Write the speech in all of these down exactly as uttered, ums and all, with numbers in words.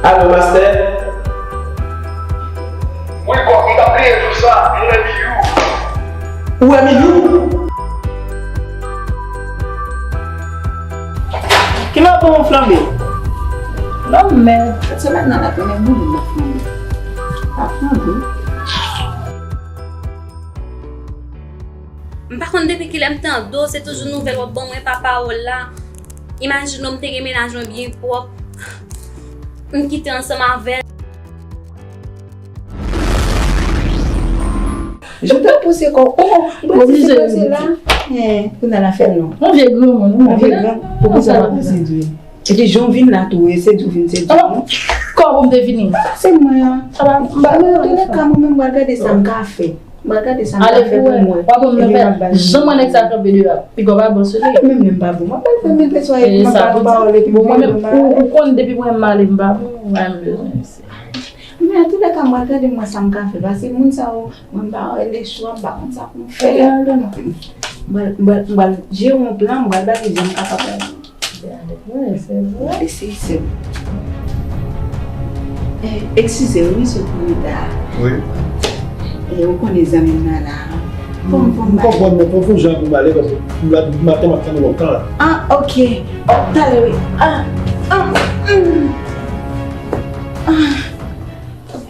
Alo, mastè? Wi, kòk, m t ap bliye jou sa, m wè Milou. Ou wè Milou? Kilè w pran yon flanbe? Non, men. Sèt semèn nan, l ap mennen boulin nan flanbe. Ap flanbe. M pa konn depi kilè m tande w, se toujou nouvèl w ap ban mwen, pa pawòl la. Imajine w, m te gen mennaj mwen byen pwòp. M kite ansanm avè l. Jan w t ap pouse kò w. Oh, ou pral sezi koze la. Hen, kounye a l ap fè l non. Yon vye granmoun, wi. Yon vye gran, pou ki sa w ap sezi l? Epi jan w vin la tou, e sezi w vin sezi l non. Kòman m te vini? Se mwen an. Antouka, mwen menm, m pral gade sa m ka fè. M pral gade sa m ka fè pou mwen. W ap ban m nouvèl. Jan mwen nèg sa kanpe deyò a, piga w pa bon sou li. Menm lè m pa bon, m ap fè mil pèswa epi m ap ba w pawòl epi m vin mal. Ou konn depi mwen m ale m pa bon, m pa menm bezwen mesye. Men antoulèka, m pral gade mwen sa m ka fè, paske moun sa yo, mwen m pa wè lechwa, m pa konn sa pou m fè. M pral, m pral, m pral jere yon plan, m pral gade jan m kapab. Wi, se vre. Wi, se, se. Eh, eskize wi, mesye, pou reta. Wi. Eh, ou konnen zanmi m nan la. Fò m, fò m konprann, men fò, fò jan pou m ale, paske m la, maten m ap tann ou lontan la. Ah, ok. Oh, talè, wi. Ah, ah, mm. Ah.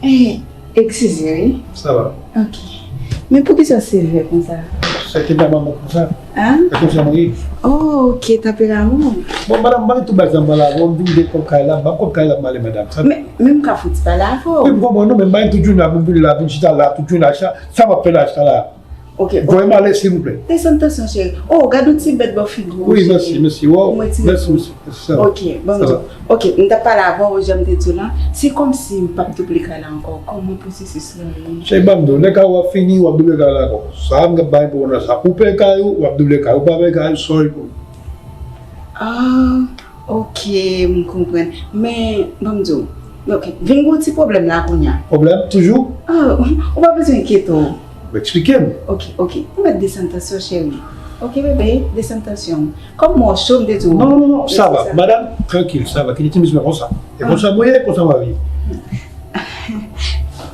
Eh, eskize, wi. Sa va. Ok. Men poukisa w sevè konsa? Se te ba manman konsa. Hein? E konsa mwen ye. Oh, ok, tanperaman. Bon, madanm, m pa gen tout bagay sa m pale avè w, m vin de kòb kay la, m pa kòb kay la, m ale, madanm. Sa men, men m ka fouti pale avè w. Wi, m konprann nou, men m pa gen tout jounen ap vin la, vin chita la, tout jounen la, sa, sa m ap fè la, chita la. Ok, voye m ale, silvouplè. Desann tansyon, cheri. Oh, gade yon ti bèt bò figi w, cheri. Wi, mèsi, mèsi. Wow, mèsi, mèsi. Sa va. Ok, bon, sa va. Ok, m t ap pale avè w, jan m te di w lan, se kòmsi m p ap double kay la ankò. Kòman pwosesis lan ye? Cheri, ban m di w, lè kay ou a fini, w ap double kay la ankò. Sa a m gen bay pou w nan sa. Ou peye kay ou, w ap double kay ou. Ou pa peye kay ou, sorry pou ou. Ah, ok, m konprann. Men, ban m di w, ok, vin gen yon ti pwoblèm la kounye a. Pwoblèm? Toujou? Ah, ou pa bezwen enkyete w. Ou eksplike m. Ok, ok. Ou mèt desann tansyon, cheri. Ok, bebe, desann tansyon. Kòm mwen cho, m te di w. Non, non, non, non, sa va. Madanm, trankil, sa va. Kite ti mizè konsa. E konsa mwen ye, konsa m ap ye.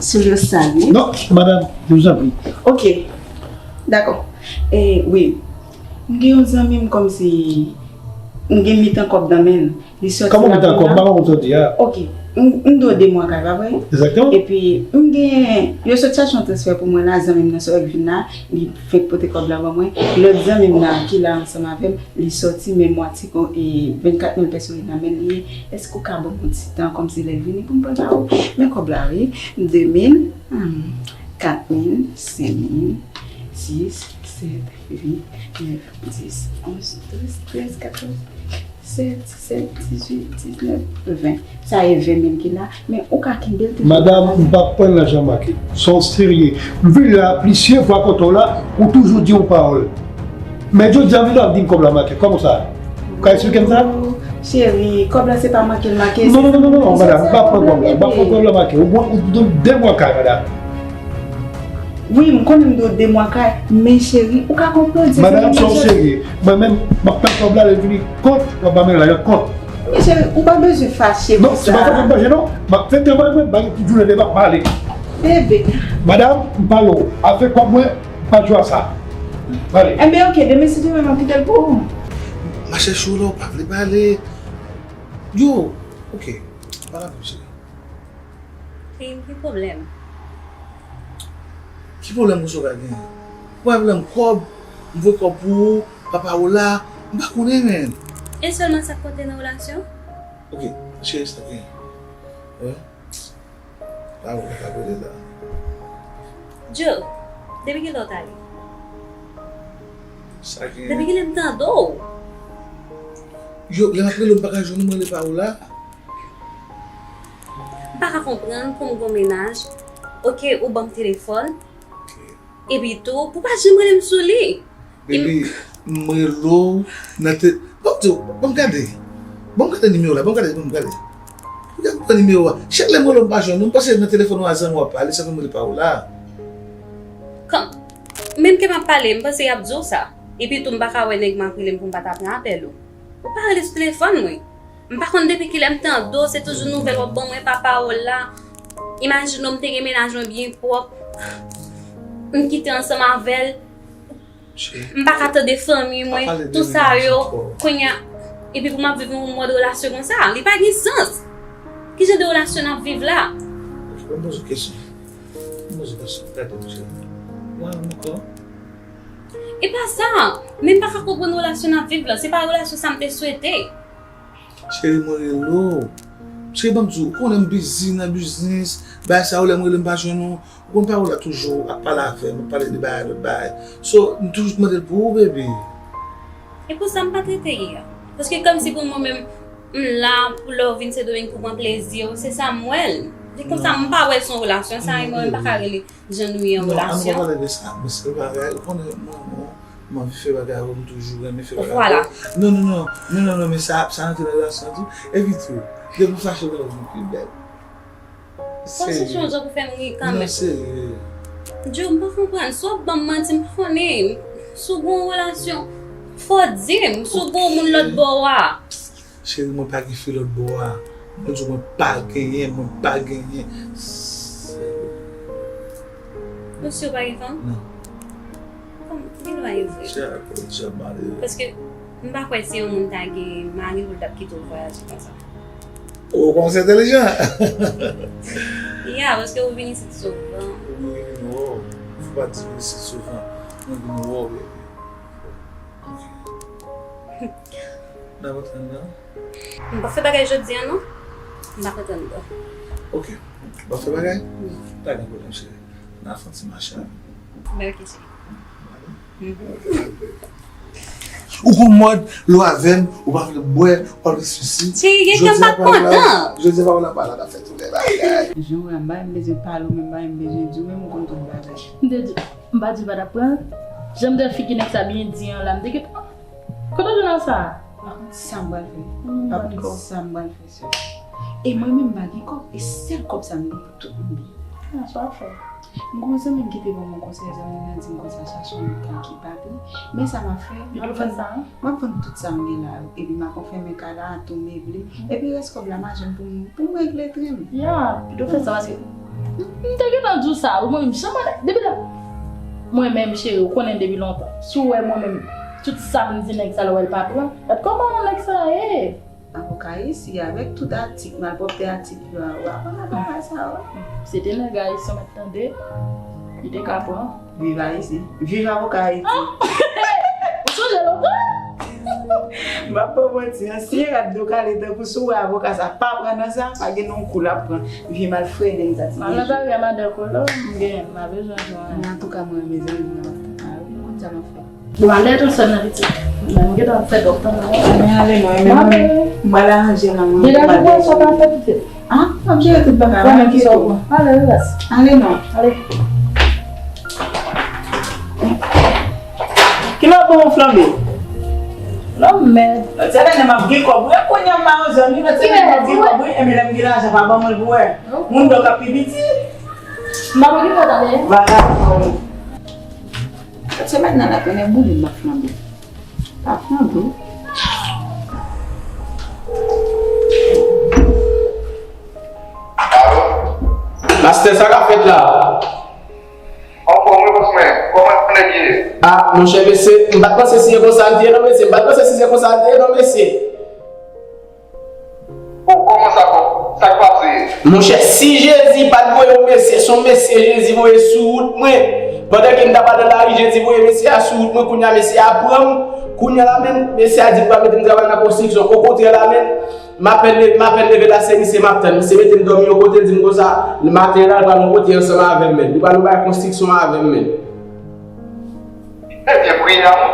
Soulye w sal, wi. Non, madanm, je vous en prie. Ok. Dakò. E, wi. M gen yon zanmi m kòmsi m gen mitan kòb nan men l. Li sòti la kounye a. Kòman mitan kòb? M pa konprann sa w di a. Ok. M, m dwe de mwa kay, pa vre? Egzakteman. Epi, m gen, yo sot chache yon transfè pou mwen la, zanmi m nan sot vin la, li fenk pote kòb la ban mwen. Lòt zanmi m nan ki la ansanm avè m, li sòti, men mwatye kon, e, vennkat mil pèso li nan men li ye. Èske w ka ban m yon ti tan, kòmsi lè l vini pou m pral ba ou? Men kòb la, wi. De mil, hmm, kat mil, senk mil, sis, sèt, uit, nèf, dis, onz, douz, trèz, katòz, sèt, disèt, dizuit, diznèf, ven. Sa e ven mil ki la, men ou ka kenbe l toujou. Madanm, m p ap pran lajan make. Son serye. M vin la plizyè fwa kote w la, ou toujou di yon pawòl. Men jodi a, vin la, di m kòb la make. Kòman sa? Ou ka eksplike m sa? Cheri, kòb la se pa make l make. Non, non, non, non, non, madanm, m pa pran kòb la, m pa pran kòb la make. Ou, ou, ou, de mwa kay, madanm. Wi, m konnen m dwe de mwa kay, men cheri, ou ka konprann, se... Madanm, sa w serye. Mwen menm, m ap pran kòb la, lè l vini, kont, w ap ba m lajan kont. Men cheri, ou pa bezwen fache konsa. Non, se pa fache m fache, non. M ap fè travay mwen, m pa gen tout jounen de m ap pale. Bebe. Madanm, m pale w. Afè kòb mwen, m pa jwe a sa. Pale. Enben, ok, demen si Dye vle, m ap kite l pou ou. M a chèche w la, ou pa vle pale. Yo, ok. Pale avè m, cheri. Ki, ki pwoblèm? Ki pwoblèm konsa w ka gen? Pwoblèm kòb, m voye kòb pou ou, papa ou la, m pa konnen, men. E sèlman sa k konte nan relasyon? Ok, cheri, sa gen. Wi. La ou ka rele la. Joe, depi kilè w t ale? Sa gen. Depi kilè m tande w? Yo, lè m ap rele w, m pa ka jwenn ou, m rele pa ou la. M pa ka konprann pou m gon mennaj. Ok, ou ban m telefòn. Ok. Epi tou, pou pa janm rele m sou li. Baby, m rele w nan te-, ban m di w, ban m gade. Ban m gade nimewo la, ban m gade, ban m gade. Gade pran nimewo a. Chak lè m rele w, m pa jwenn ou, m panse nan telefòn ou a zanmi w ap pale, sa fè m rele pa ou la. Kan, menm ke m ap pale, m panse y ap di w sa. Epi tou, m pa ka wè nèg m ap rele m pou m pa ta pran apèl ou. Ou pa rele sou telefòn mwen. M pa konn depi kilè m tande w, se toujou nouvèl w ap ban mwen pa pawòl la. Imajine w, m te gen mennaj mwen byen pwòp. M kite ansanm avè l. M pa ka tande fanmi mwen, tout sa yo, kounye a, epi pou m ap viv yon mòd relasyon konsa, li pa gen sans. Ki jan de relasyon n ap viv la? Ok, ban m poze w kesyon. Ban m poze w kesyon. Gade m, cheri. Ou renmen m ankò? E pa sa, men m pa ka konprann relasyon n ap viv la. Se pa relasyon sa m te swete. Cheri, mwen rele w. Cheri, ban m di w, ou konnen m bizi nan biznis, bagay sa yo, lè m rele m pa jwenn ou. Ou konn pawòl la toujou ap pale avè m, ap pale de bagay, lòt bagay. So, m toujou mande l pou ou, baby. E pou sa m pa t rete yè. Paske kòmsi pou mwen menm, m la pou lè w vin Sendomeng pou pran plezi w, se sa m wè l. Se konsa m pa wè l se yon relasyon, sa mwen menm m pa ka rele jan nou ye an relasyon. Non, an nou pa pale de sa, men se yon bagay, ou konnen mwen, mwen, m anvi fè bagay avè w, m toujou renmen fè bagay avè w. Vwala. Non, non, non, non, non, non, men sa, sa rantre nan relasyon an tou. Epi tou, depi w fache, w vin pi bèl. Serye. Sa se yon jan pou fè m ri kanmenm. Non, serye. Djo, m pa konprann. Si w ap ban m manti, m pa konnen. Si w gen yon relasyon, fò w di m. Si w gen yon moun lòt bò a. Cheri, mwen pa gen fi lòt bò a. Mwen di w mwen pa genyen, mwen pa genyen. Serye. Mesye w pa gen fanm? Non. Kòm, gen dwa yo vre. Chè, chè malere. Paske m pa kwè si yon moun ta gen mari pou l t ap kite w vwayaje konsa. Ou kòmanse entèlijan. Ya, paske ou vin isit souvan. Ou vin wè w. Fò pa di vin isit souvan. Mwen vin wè w, baby. Ok. N ap antre anndan? M pa fè bagay jodi a non. M pa kontan anndan. Ok. M pa fè bagay? Non. Pa gen pwoblèm, cheri. N a fè yon ti mache. Ben, ok, cheri. Ou gon mòd, lè w avè m, ou pa vle bwè, w ap resisi. Cheri, gen tan m pa t kontan. Jodi a pa w la, pa la, n ap fè tout lè bagay. Jan w la, m pa menm bezwen pale w, menm pa menm bezwen di w, menm ou konn tout bagay. M te di, m pa di l pa t ap pran l. Jan m te wè figi nèg sa byen di an la, m te gentan, kote w jwenn sa? M pa konn sa m pral fè. M pa konn sa m pral fè, sè. E mwen menm m pa gen kòb, e sèl kòb sa m gen pou tout moun byen. Ah, sa w ap fè. M gon zanmi m ki te ban m yon konsèy, zanmi m nan di m konsa chache yon nèg ki pa pli. Men sa m ap fè, m ap vann, m ap vann tout sa m gen la yo, epi m ap anfèmen kay la, tou meble, epi rès kòb la m a jwenn pou m, pou m regle tren m. Ya, pito fè sa, paske m, m te gentan di w sa, ou mwen menm, janm annik, depi lè, mwen menm, cheri, ou konnen depi lontan. Si w wè mwen menm, tout sa m di nèg sa, l wè l pa pran, gad kòman nèg sa ye. Avoka isi, avèk tout atik, malpwòpte atik yo a, w ap ann bagay sa yo. Se te nèg Ayisyen w mèt tande, li te ka pran. Viv Ayiti. Viv avoka Ayiti. Ou sonje lontan? M ap ba w manti, ansyen rad dlo kale tankou si w wè avoka sa pa pran nan sa, pa gen non kou l ap pran. Vye malfrede nèg sa ti. M al nan Paris a madan Kolo, m gen, m pa bezwen jwenn. Men antouka mwen renmen zanmi m nan maten. Ah wi, m konn sa m ap fè. Bon, ale, atann sè m nan pitit. Men m gentan fè dòk tan nan. Men ale non, e men mwen, m pral aranje la, mwen. Degaje pou sa w ka fè pitit. Ah, m ap jere tout bagay. Mwen menm ki sa w pran. Ale, rilaks. Ale non. Ale. Kilè w ap ban m flanbe? Non, men. Lòt semèn nan m ap gen kòb. Wi, kounye a m pa yon jèn, wi, lòt semèn m ap gen kòb, wi. Enben lè m gen lajan, pa ban mwen l pou wè. Moun dòk ap pi piti. M pa okipe w tande. Vagabon. Lòt semèn nan, l ap mennen boule m ap flanbe. Pa flanbe. Mastè, sa k ap fèt la? Anfòm wi bòs mwen, kòman nèg ye? Ah, monchè, mesye, m pa t panse si se konsa l te ye non, mesye, m pa t panse si se konsa l te ye non, mesye. Oh, kòman sa, kòman sa k pase? Monchè, si Jezi pa t voye yon mesye, se yon mesye Jezi voye sou wout mwen. Pandan ke m t ap pase nan lari, Jezi voye mesye a sou wout mwen, kounye a mesye a pran m. Kounye a la menm, mesye a di l pral mete m travay nan konstriksyon. Okontrè la menm, m apèn le-, m apèn leve la, se misye m ap tann. Misye mete m dòmi yon kote, di m konsa, maten la, l pral yon kote ansanm avè m menm. Li pral yon bagay konstriksyon avè m menm. Ebyen, priye a mwen.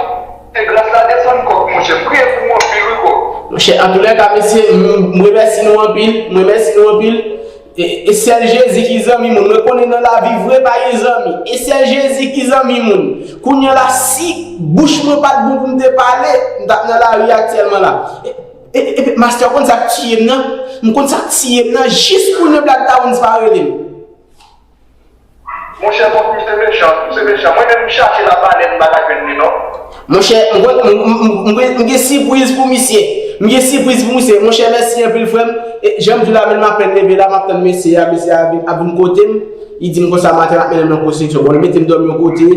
Se gras la desann kòk, monchè. Priye pou mwen anpil, wi, kòk. Monchè, antoulèka, mesye, m, m remèsye nou anpil. M remèsye nou anpil. E, e sèl Jezi ki zanmi moun. Mwen konnen nan lavi vre pa gen zanmi. E sèl Jezi ki zanmi moun. Kounye a la, si bouch mwen pa t bon pou m te pale, m t ap nan lari aktyèlman la. E, e, e, mastè, w konn sa k tiye m nan? M konn sa k tiye m nan. Jis kounye a Black Downs pa rele m. Monchè, fòk misye mechan, misye mechan. Mwen menm, m chache l ap pale, m pa ka jwenn li non. Monchè, m, m, m, m, m, m gen sipriz pou misye. M gen sipriz pou misye. Monchè, mèsi anpil, frè m. E, jan m di w la, menm m apèn leve la, m ap tann mesye a, mesye a vin, ap vin kote m. Li di m konsa maten l ap mennen m nan konstriksyon. Bon, li mete m dòmi yon kote.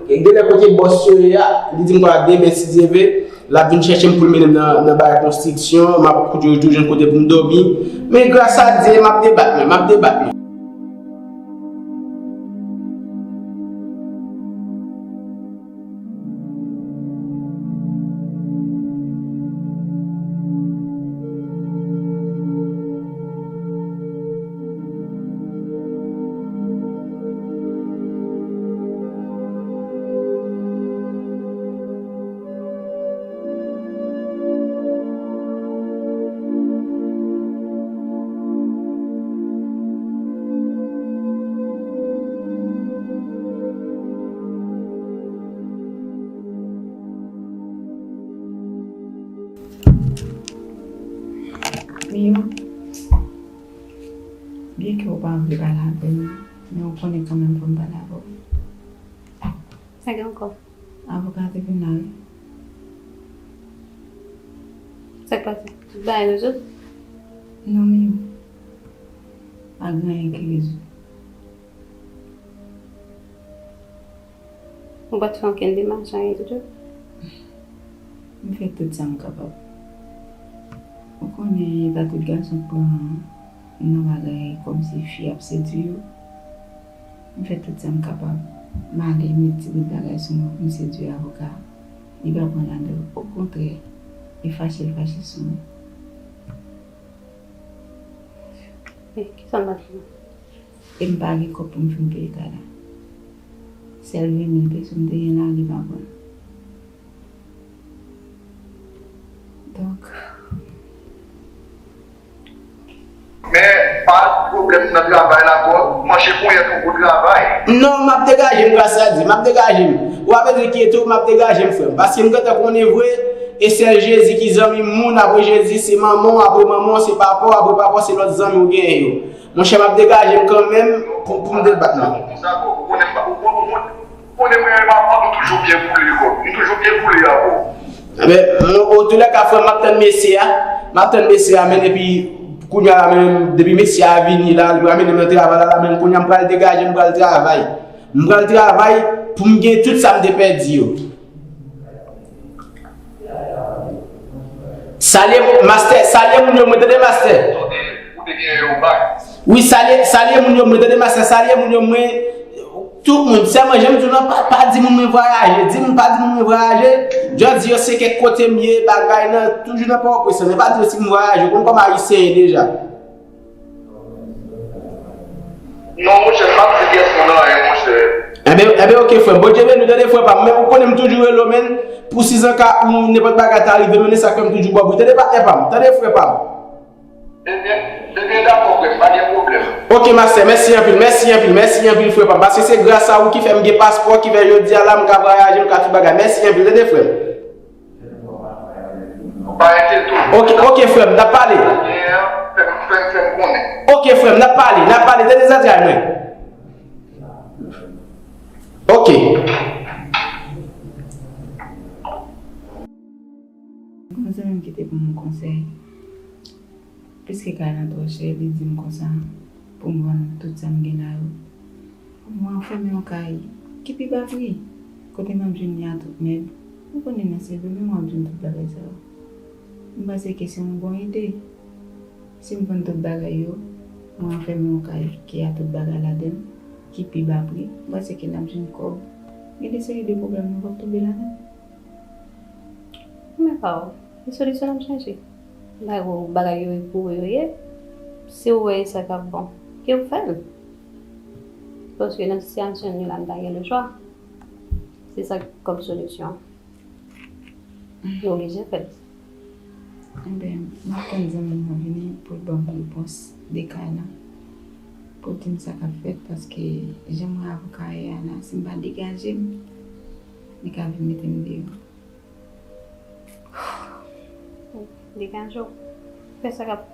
E, de lè kote bòs yo ye a, li di m konsa demen, si Dye vle, l ap vin chèche m pou l mennen m nan, nan bagay konstriksyon. M ap kouri toujou jwenn kote pou m dòmi. Men gras a Dye, m ap debat mwen, m ap debat mwen. Miyou, byenke w pa vle pale avè m, men w konnen kanmenm fò m pale avè w. Sa gen ankò? Avoka a te vin la, wi. Sa k pase? Tout bagay rezoud? Non, Miyou. Pa gen anyen ki rezoud. Ou pa t fè okenn demach, anyen ditou? M fè tout sa m kapab. Ou konnen, e pa tout gason k pran nan bagay kòmsi fi ap sedui yo. M fè tout sa m kapab. M ale, m met ti bout bagay sou mwen pou m sedui avoka a. Li pa pran ladan l. Okontrè, li fache, l fache sou mwen. Men, kisa m t ap di w? E m pa gen kòb pou m fin peye kay la. Sèl ven mil peso m te gen la, li pa pran. Donk. Men, pa pwoblèm nan travay la, bro. Manche ponyèt ou pou travay. Non, m ap degaje m, gras a Dye, m ap degaje m. Ou ap enkyete w, m ap degaje m, frè m. Paske m gentan konnen vre, e sèl Jezi ki zanmi moun, apre Jezi se manman w, apre manman w se papa w, apre papa w se lòt zanmi w genyen yo. Monchè, m ap degaje m kanmenm pou, pou m debat mwen. Konsa, bro, ou konnen m pa, ou konnen, ou konnen mwen menm avè w, m toujou byen pou li, bro. M toujou byen pou li, a, bro. Enben, mwen, otoulèka, frè m, m ap tann mesye a. M ap tann mesye a, men depi kounye a la, men depi mesye a vini la, li pral mennen m nan travay la, la, men kounye a m pral degaje, m pral travay. M pral travay pou m gen tout sa m te pèdi yo. Salye, mastè, salye moun yo, mwen tande, mastè. Wi, salye, salye moun yo, mwen tande, mastè, salye moun yo, mwen. Tout moun, sèlman, jan m di w lan, pa, pa di moun mwen vwayaje. Di moun, pa di moun mwen vwayaje. Jodi yo se kèk kote m ye, bagay nan, toujou nan Pòtoprens lan. Men pa di yo si m vwayaje, ou konn kòman Ayisyen ye deja. Non, monchè, m p ap di pyès moun anyen, monchè. Enben, enben, oke, frè m. Bondye beni w, tande, frè pa m. Men ou konnen m toujou rele w, men, pou sizanka ou nenpòt bagay ta rive, men sa k fè m toujou ba w bri. Tande, patnè pa m. Tande, frè pa m. Ebyen, ebyen, dakò, frè m, pa gen pwoblèm. Oke, mastè, mèsi anpil, mèsi anpil, mèsi anpil, frè pa m. Paske se gras a ou ki fè m gen paspò, ki fè jodi a la, m ka vwayaje, m ka tout bagay. Mèsi anpil, tande, frè m. Pa enkyete w. Oke, oke, frè m, n ap pale. Fè m, fè m, fè m konnen. Oke, frè m, n ap pale, n ap pale, tande zantray mwen. Oke. Yon zanmi m ki te ban m yon konsèy. Piske kay la twò chè, li di m konsa pou m vann tout sa m gen la yo. Pou mwen, anfèmen yon kay ki pi ba pri, kote m ap jwenn li a tout mèb. Ou konnen nan Sendomeng w ap jwenn tout bagay sa yo. M panse ke se yon bon ide. Si m vann tout bagay yo, mwen anfèmen yon kay ki a tout bagay ladan l, ki pi ba pri, m panse ke n ap jwenn kòb. Gen de seri de pwoblèm nou p ap tonbe ladan l. Men pa w, e solisyon n ap chache. Bagay ou, bagay yo e pou ou yo ye. Si w wè e sa k ap bon, ke w fè l. Paske nan sitiyasyon nou la, m pa gen lechwa. Se sa k kòm solisyon. Nou oblije fè l. Enben, m ap tann zanmi m nan vini pou l ban m repons de kay la. Pou l di m sa k ap fèt, paske jan m wè avoka a ye a la, si m pa degaje m, li ka vin mete m deyò. Degaje w. Fè sa k ap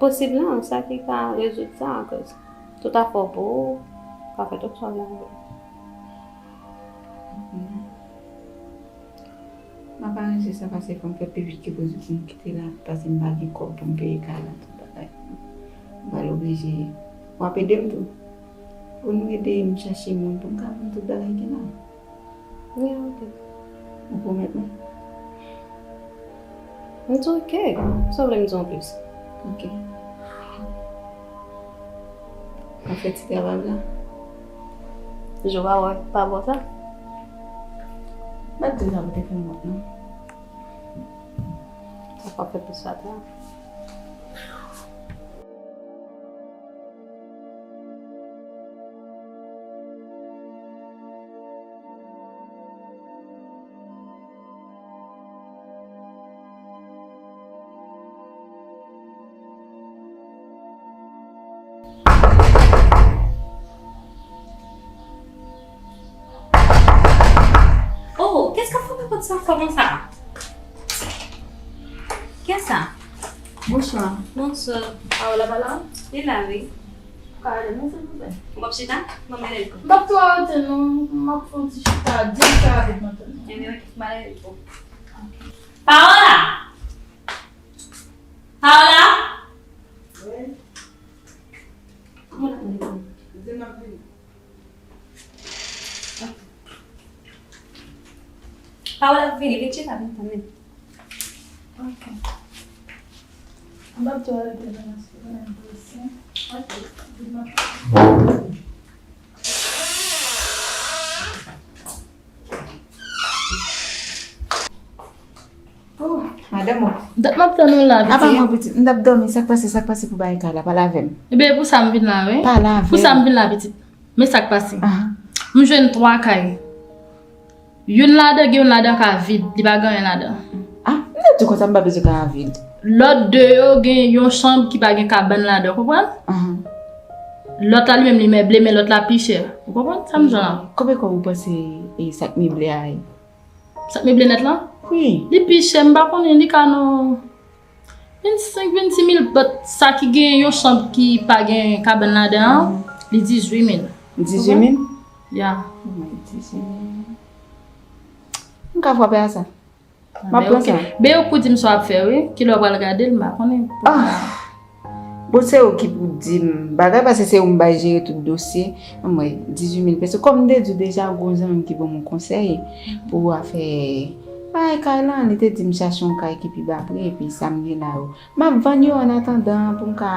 posib lan, sa ki ka rezoud sa, akoz tout afè w pou ou, ka fè tout sa w vle avè l. M ap aranje sa, pase fò m fè pi vit ke pozib pou m kite la, pase m pa gen kòb pou m peye kay la, tout bagay. M pral oblije. W ap ede m tou? Pou nou ede m chache moun pou m ka vann tout bagay ki la. Wi, ok. Ou pwomèt mwen? M di ok. Sa w vle m di anplis? Ok. W ap fè ti travay la? Jou pa wè, pa bon sa? M pa t di w sa pou te fè m wont, non. Sa pa fè pou sa ta. Oh, kiyès k ap frape pòt sa fò konsa? Kiyès sa? Bonswa. Bonswa. Paola pa la? Li la, wi. Ou ka ale non, silvouplè? Ou p ap chita? Ban m rele l pou. M p ap twò rete non, m ap fè yon ti chita, di m sa avèk mwen tande. Ebyen, ok, m ale rele l pou. Paola! Paola! Wi? Kòman w ap rele? Di m ap vini. Paola ap vini, vin chita, vin tann li. Ok. M p ap twò rete nan rèstoran an, m prese. Ok. Oh, madanm, oh. Dat m ap tann ou la, pitit. Apa mwen, pitit, m t ap dòmi, sa k pase, sa k pase pou bagay kay la, pale avè m. Ebyen, pou sa m vin la, wi. Pale avè m. Pou sa m vin la, pitit. Men sa k pase. Aha. M jwenn twa kay. Youn ladan, gen youn ladan ka vid, li pa gen anyen ladan. Ah, m te di konsa m pa bezwen kay a vid. Lòt de yo gen yon chanm ki pa gen kabann ladan, w konprann? Aha. Lòt la li menm li meble, men lòt la pi chè. Ou konprann sa m di w la? Konbyen kòb ou panse, e, sa k meble a ye? Sa k meble nèt lan? Wi. Li pi chè, m pa konnen, li ka nan vennsenk, vennsis mil, but sa ki gen yon chanm ki pa gen kabann ladan an, li dizuit mil. Dizuit mil? Ya. Wi, dizuit mil. M ka frape a sa? M ap pran sa. Ben, ok. Ben, ou pou di m sa w ap fè, wi. Kilè w pral gade l, m pa konnen. Ah! Bon, se ou ki pou di m bagay, paske se ou m bay jere tout dosye. Anmwey, dizuit mil peso. Kòm m te di w deja, gon zanmi m ki ban m yon konsèy pou afè bagay kay lan, li te di m chache yon kay ki pi ba pri, epi sa m gen la yo, m ap vann yo an atandan pou m ka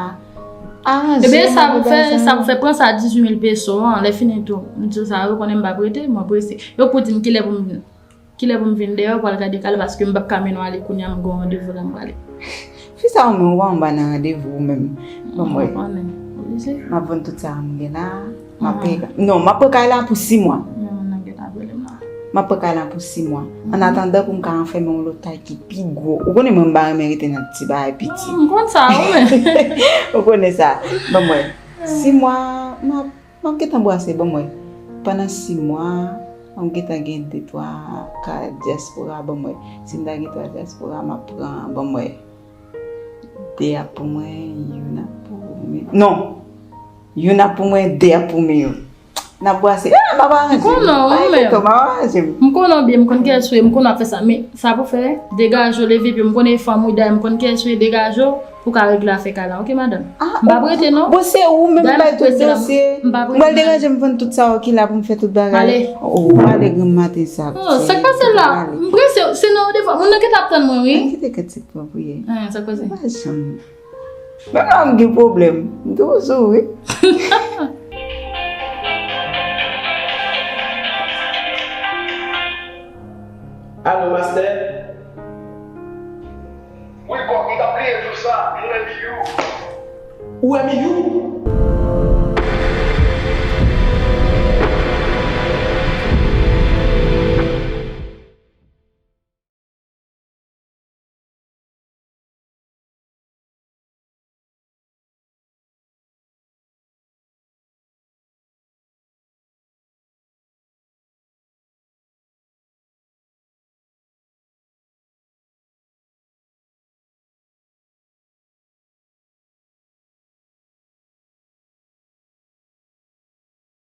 aranje. Ebyen, sa pou fè, sa pou fè, pran sa dizuit mil peso an, lè fini tou. M di w sa, yo konnen m pa prete, mwen prese. Yo pou di m kilè pou m vin. Kilè pou m vin dèyè, w pral gade kay la, paske m p ap ka mennen w ale kounye a, m gen yon randevou la m prale. Fi sa ou menm, ou pa anba nan randevou ou menm. Ban m wè. Ou konnen. Oblije. M ap vann tout sa m gen la. M ap peye ka-, non, m ap pran kay la pou sis mwa. Men moun nan gentan ap rele m la. M ap pran kay la pou sis mwa. An atandan pou m ka anfèmen yon lòt kay ki pi gwo. Ou konnen mwen m pa renmen rete nan ti bagay piti. M konn sa, ou menm. Ou konnen sa. Ban m wè. Sis mwa, m ap M ap gentan brase, ban m wè. Pandan sis mwa, m ap gentan gen de twa ka dyaspora, ban m wè. Si m ta gen twa dyaspora, m ap pran, ban m wè. De ap pou mwen, youn ap pou Meyou. Non! Youn ap pou mwen, de ap pou Meyou. N ap brase. Ah, m ap aranje m. M konnen w, ou menm. M ap aranje m. M konnen w byen, m konn kiyès ou ye, m konnen w ap fè sa. Men, sa pou fè, degaje w, leve pye w. M konnen e fanm ou ye, dayè m konn kiyès ou ye, degaje w. Pou ka regle afè kay la, ok, madanm? Ah, m pa prete, non. Bon, se ou menm bay tout dosye. M pa prete. Mwen deranje m vann tout sa yo ki la pou m fè tout bagay. Ale. Oh, ou ale granm maten sa. Oh, sa k pase la? M prese, se nan randevou. Moun nan gentan ap tann mwen, wi. Kite kèt se pwòp, wi. Sa k pase? M pa janm. Menm lè m gen pwoblèm, m toujou, wi. Alo, mastè? Wi, kòk, m t ap bliye di w sa, m renmen Miyou. Ou wè Miyou?